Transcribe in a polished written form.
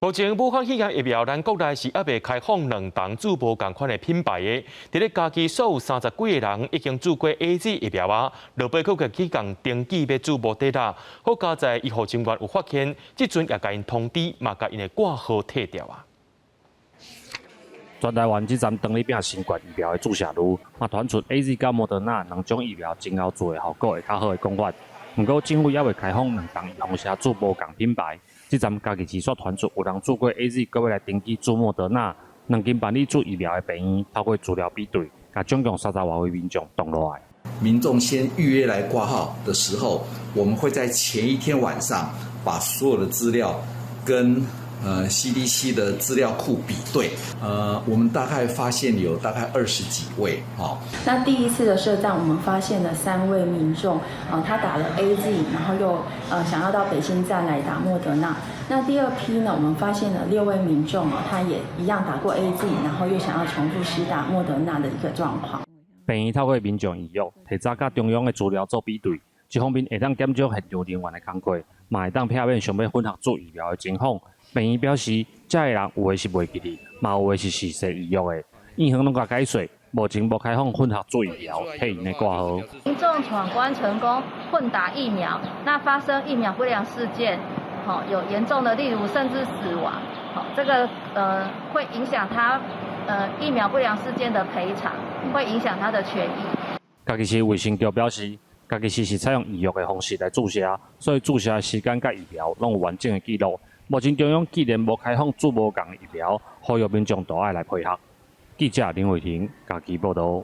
目前武漢肺炎疫苗，咱國內是猶未開放兩筒注無仝款的品牌的。佇咧嘉義所有三十幾个人已經注過 AZ 疫苗啊，落尾閣去共登記欲注莫德納。好佳哉醫護人員有發現，這陣也共𪜶通知，嘛共𪜶的掛號退掉啊。全台灣這站當咧拚新冠疫苗的注射率，嘛傳出 AZ 佮莫德納兩種疫苗前後注的效果會較好的講法。毋過政府猶未開放兩筒預防射注無仝品牌，這站嘉義市煞傳出有人注過 AZ，閣欲來登記注莫德納，兩間辦理注疫苗的病院透過資料比對，共總共三十外位民眾擋落來。民眾先預約來掛號的時候，我們會在前一天晚上把所有的資料跟CDC 的資料庫比對，我們大概發現有大概二十幾位，哈。那第一次的設站，我們發現了三位民眾，他打了 AZ，然後又想要到北新站來打莫德納。那第二批呢，我們發現了六位民眾啊，他也一樣打過 AZ，然後又想要重複施打莫德納的一個狀況。病院透過民眾預約，提早佮中央的資料做比對，一方面會當減少現場人員的工課，嘛會當避免想欲混合注疫苗的情況。病院表示，這个人有的是袂記得，嘛有的是事先預約的。院方攏共解說，目前無開放混合注疫苗，替𪜶的掛號。民眾闖關成功混打疫苗，那發生疫苗不良事件，好有嚴重的，例如甚至死亡，好這個會影響他疫苗不良事件的賠償，會影響他的權益。嘉義市衛生局表示，嘉義市是採用預約的方式來注射，所以注射的時間佮疫苗攏有完整的記錄。目前中央既然無開放注無仝疫苗，呼籲民眾都愛來配合。記者林偉霆嘉義報導。